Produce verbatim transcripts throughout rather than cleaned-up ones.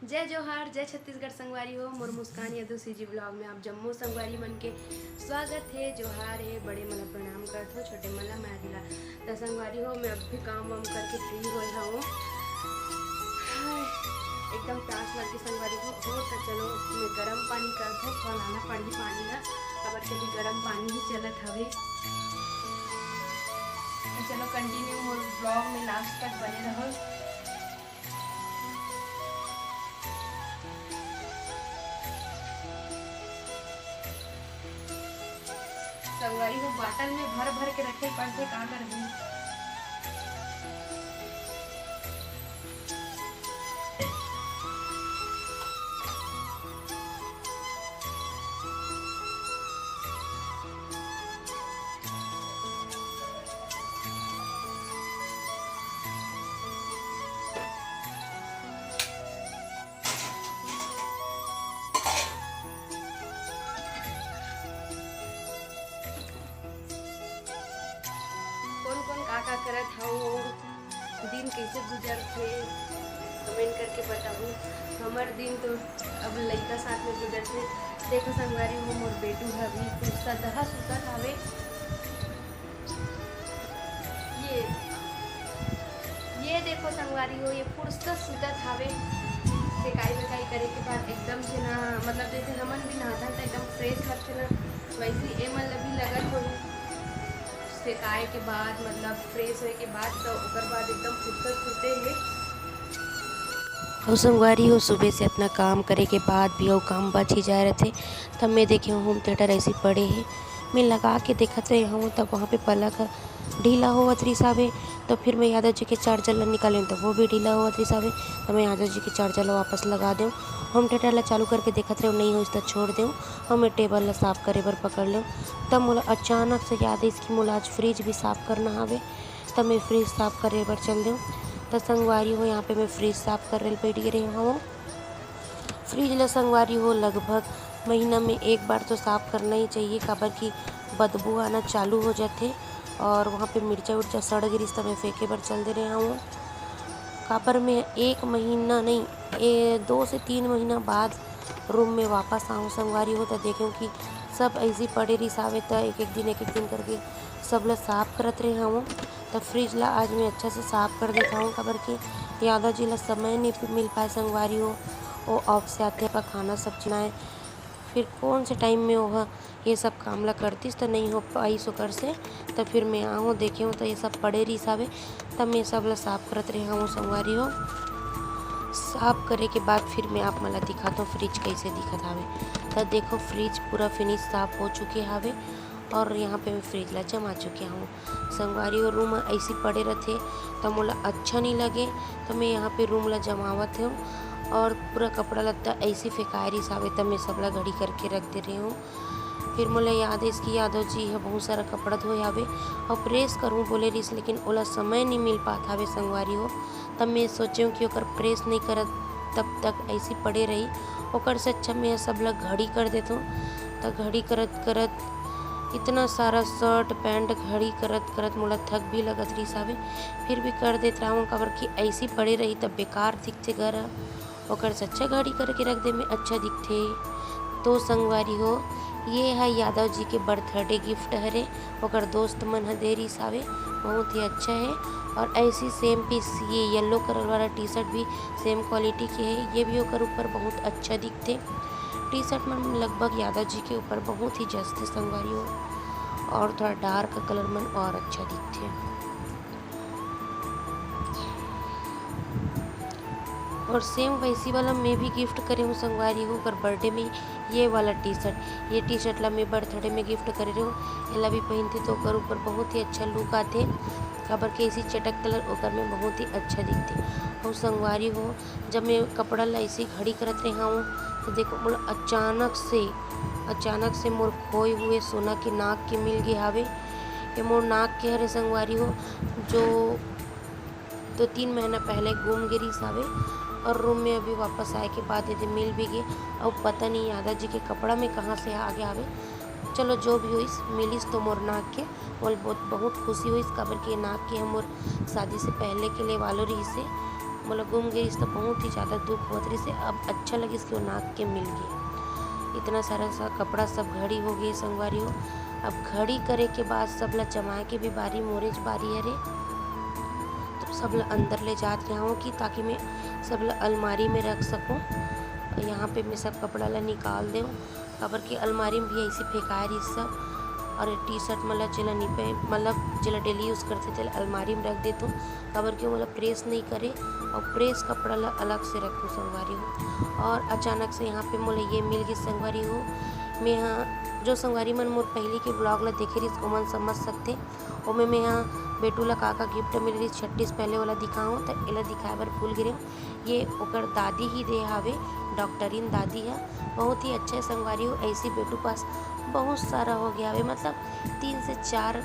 जय जोहार, जय छत्तीसगढ़ संगवारी हो। मोर मुस्कान यादव सीजी ब्लॉग में आप जम्मो संगवारी मन के स्वागत हे। जोहार हे, बड़े मन ला प्रणाम करथो, छोटे मन ला मया दिला। त संगवारी हो, मैं अभी काम वाम करके फ्री होए हवं। हाय, एकदम प्यास लग गे संगवारी हो। हो त चलो, मैं गरम पानी करथो, खौलाना पड़ही पानी ला। काबर के अभी गरम पानी ही चलत हवे। त चलो, कंटिन्यू मोर ब्लॉग में लास्ट तक बने रहो। संगवारी हो, बाटल में भर भर के रखे पड़थे, का करबो। कोन कोन का का करत हव, दिन कइसे गुजरथे, कमेंट करके बताहू। हमर दिन तो अब लइका साथ में गुजरथे। देखो संगवारी हो, मोर बेटू ह अभी कुछ सदहा सुतत हवे। ये, ये देखो संगवारी हो, ये फुर्सत सुतत हावे। सेकाई वेकाई करे के बाद एकदम से ना, मतलब जैसे हमन भी नहाथन त एकदम फ्रेश लगथे ना, वैसे ही एमन ल भी लगत होही। सेकाए के बाद, मतलब फ्रेश होए के बाद, तो ओकर बाद एकदम फुर्सत सुते हे। अउ संगवारी हो, सुबह से इतना काम करे के बाद भी अउ काम बच ही जाए रहथे। तब मैं देखे हूँ होम थिएटर ऐसे पड़े हे, मैं लगा के देखत रहे हूँ, तब वहाँ पे पलक ह ढीला होवत रिस हावे। तो फिर मैं यादव जी के चार्जर ला निकालें तो वो भी ढीला होवत रिस हावे। तो मैं यादव जी के चार्जर ला वापस लगा दें। होम थिएटर ला चालू करके देखत रहे, नहीं होइस तो छोड़ दें। और मैं टेबल ला साफ करे बर पकड़ लें। तब मोला अचानक से याद आइस कि मोला आज फ्रिज भी साफ करना हावे। तब मैं फ्रिज साफ करे बर चल दें। तो संगवारी हो, यहाँ पे मैं फ्रिज साफ करे बर बैठ गए रहे हूँ। फ्रिज ला संगवारी हो, लगभग महीना में एक बार तो साफ करना ही चाहिए, काबर कि बदबू आना चालू हो जाथे। और वहाँ पे मिर्चा उर्चा सड़ गिरिस, त मैं फेंके बर चल दे रहे हूँ। काबर मैं एक महीना नहीं, ए, दो से तीन महीना बाद रूम में वापस आऊँ संगवारी हो, त देखें कि सब ऐसे ही पड़े रिस हावे, त एक एक दिन, एक एक दिन करके सब ला साफ करत रहे हूँ। त फ्रिज ला आज मैं अच्छा से साफ कर देता हूँ, काबर कि यादव जी ला समय नहीं मिल पाए संगवारी हो, वो ऑफ से आथे, अपन खाना सब बनाए, फिर कौन से टाइम में वो ये सब काम ला करतीस, त नहीं हो पाइस ओकर से। त फिर मैं आहूँ, देखे हूँ, त ये सब पड़े रिस हावे, त मैं सब ला साफ करत रहे हूँ संगवारी हो। साफ करे के बाद फिर मैं आप मन ला दिखात हूँ फ्रिज कैसे दिखत हावे। त देखो, फ्रिज पूरा फिनिश साफ हो चुके हावे और यहाँ पे मैं फ्रिज ला जमा चुके हूँ। संगवारी हो, रूम ऐसी पड़े रहथे त मोला अच्छा नहीं लगे, त मैं यहाँ पे रूम ला जमावत हूँ। और पूरा कपड़ा लत्ता ऐसी फेंकाए रिस हावे, त मैं सबला घड़ी करके रख दे रहे हूँ। फिर मोला याद आइस कि यादव जी ह बहुत सारा कपड़ा धोए हावे और प्रेस करूँ बोले रिस, लेकिन ओला समय नहीं मिल पात हावे संगवारी हो। तब मैं सोचें कि ओकर प्रेस नहीं करत, तब तक ऐसी पड़े रही, ओकर से अच्छा मैं सब ला घड़ी कर देथों। त घड़ी करत करत इतना सारा शर्ट पैंट घड़ी करत करत मोला थक भी लगत रहिस हावे, फिर भी कर देत रहूँ, काबर कि ऐसी पड़े रही तब बेकार दिखथे घर ह। ओकर से अच्छा घड़ी करके रख दे में अच्छा दिखथे। तो संगवारी हो, ये है यादव जी के बर्थडे गिफ्ट हरे, ओकर दोस्त मन ह दे रिस हावे, बहुत ही अच्छा है। और ऐसी सेम पीस, ये येलो कलर वाला टी शर्ट भी सेम क्वालिटी के है, ये भी ओकर ऊपर बहुत अच्छा दिखथे। टी शर्ट मन लगभग यादव जी के ऊपर बहुत ही जचथे संगवारी हो, और थोड़ा डार्क कलर मन और अच्छा दिखथे। और सेम वैसी वाला मैं भी गिफ्ट करे हूँ संगवारी हो, ओकर बर्थडे में ये वाला टी शर्ट, ये टी शर्ट ला मैं बर्थडे में गिफ्ट करे रहूँ। एला भी पहनथे तो ओकर ऊपर बहुत ही अच्छा लुक आथे, काबर के ऐसी चटक कलर ओकर में बहुत ही अच्छा दिखथे। और संगवारी हो, जब मैं कपड़ा ला ऐसे घड़ी करत रहे हूँ, तो देखो, मोला अचानक से, अचानक से मोर खोए हुए सोना के नाक के मिल गे हावे। ये मोर नाक के हरे संगवारी हो, जो दो तीन महीना पहले गुम गे रिस हावे और रूम में अभी वापस आए के बाद एदे मिल भी गे। और पता नहीं यादव जी के कपड़ा में कहाँ से आ गया हावे। चलो, जो भी होइस, मिलिस तो मोर नाक के, मोला बहुत, बहुत खुशी होइस, काबर के नाक के ह मोर शादी से पहले के ले वालो रहिस हे। मोला गुम गे रिहिस त बहुत ही ज़्यादा दुख होत रिहिस हे। अब अच्छा लगिस कि वो नाक के मिल गे। इतना सारा सा कपड़ा सब घड़ी हो गे संगवारी हो। अब घड़ी करे के बाद सब ला जमाए के भी बारी मोरेच बारी हरे। तो सब ला अंदर ले जात रहा हूँ कि ताकि मैं सब ला अलमारी में रख सकूँ। यहाँ पे मैं सब कपड़ा ला निकाल देव, काबर कि अलमारी में भी ऐसे फेंकाए रहिस सब। और टी शर्ट मतलब जेला निपे मतलब जेला डेली यूज़ करथे तेला अलमारी में रख देथों, काबर कि वो मतलब प्रेस नहीं करे और प्रेस कपड़ा ला अलग से रखूँ संगवारी हो। और अचानक से यहाँ पे मोला ये मिल गई संगवारी हो। मैं हाँ जो संगवारी मन मोर पहली के ब्लॉग ला देखे रहिस ओमन समझ सकथे। ओमे मैं हाँ बेटू ला का का गिफ्ट मिल रही छट्टी से पहले वाला दिखाऊँ तो एला दिखाए बर भूल गे। ये ओकर दादी ही दे हावे, डॉक्टरिन दादी है। बहुत ही अच्छा संगवारी हो। ऐसी बेटू पास बहुत सारा हो गया हवे, मतलब तीन से चार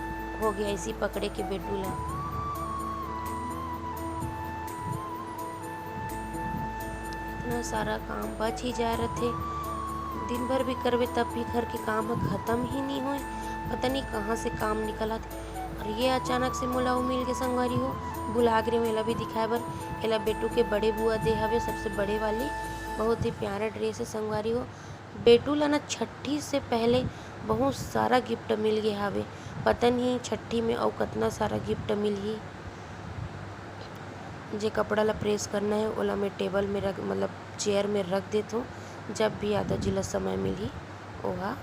हो गया ऐसी पकड़े के बेटू ला। इतना सारा काम बच ही जाए रथे, दिन भर भी करबे तब भी घर के काम ह खत्म ही नहीं होए। पता नहीं कहाँ से काम निकलत। और ये अचानक से मोला वो मिल के संगवारी हो, भुला गे रेहेंव एला भी दिखाए बर। एला बेटू के बड़े बुआ दे हवे, सबसे बड़े वाली। बहुत ही प्यारा ड्रेस है संगवारी हो। बेटू ला ना छट्ठी से पहले बहुत सारा गिफ्ट मिल गे हावे। पता नहीं छट्ठी में अउ कतना सारा गिफ्ट मिलही। जे कपड़ा ला प्रेस करना है ओला मैं टेबल में रख मतलब चेयर में रख देथों। जब भी यादव जी ला समय मिलही ओहा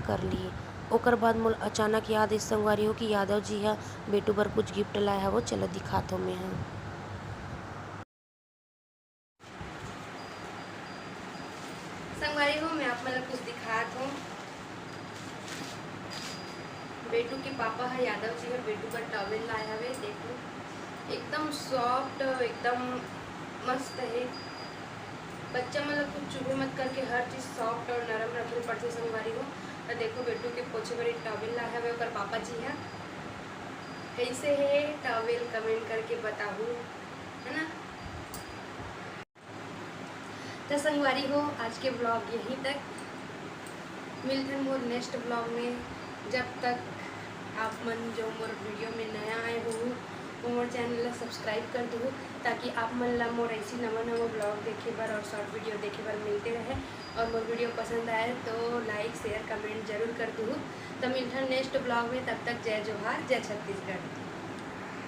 कर लिही। ओकर बाद मोला अचानक याद इस संगवारी हो कि यादव जी हा बेटू बर कुछ गिफ्ट लाए हवो, चलो दिखात हो मैं हा। संगवारी हो, मैं आप मन ला कुछ दिखात हूँ। बेटू के पापा ह यादव जी ह बेटू बर टॉवेल लाए हवे। देखो एकदम सॉफ्ट, एकदम मस्त है। बच्चा मन ला कुछ चुभे मत करके हर चीज सॉफ्ट और नरम रखे पड़थे संगवारी हो। तो देखो बेटू के पोछे बर एक टॉवेल लाए हवे ओकर पापा जी ह। कैसे है टॉवेल कमेंट करके बताहू, है ना। तो संगवारी हो, आज के ब्लॉग यहीं तक। मिलथन मोर नेक्स्ट ब्लॉग में। जब तक आप मन जो मोर वीडियो में नया आए हो वो मोर चैनल ला सब्सक्राइब कर दू, ताकि आप मन ला मोर ऐसी नवा नवा ब्लॉग देखे बर और शॉर्ट वीडियो देखे बर मिलते रहे। और मोर वीडियो पसंद आए तो लाइक शेयर कमेंट जरूर कर दू। तो मिलथन नेक्स्ट ब्लॉग में, तब तक जय जोहार, जय छत्तीसगढ़।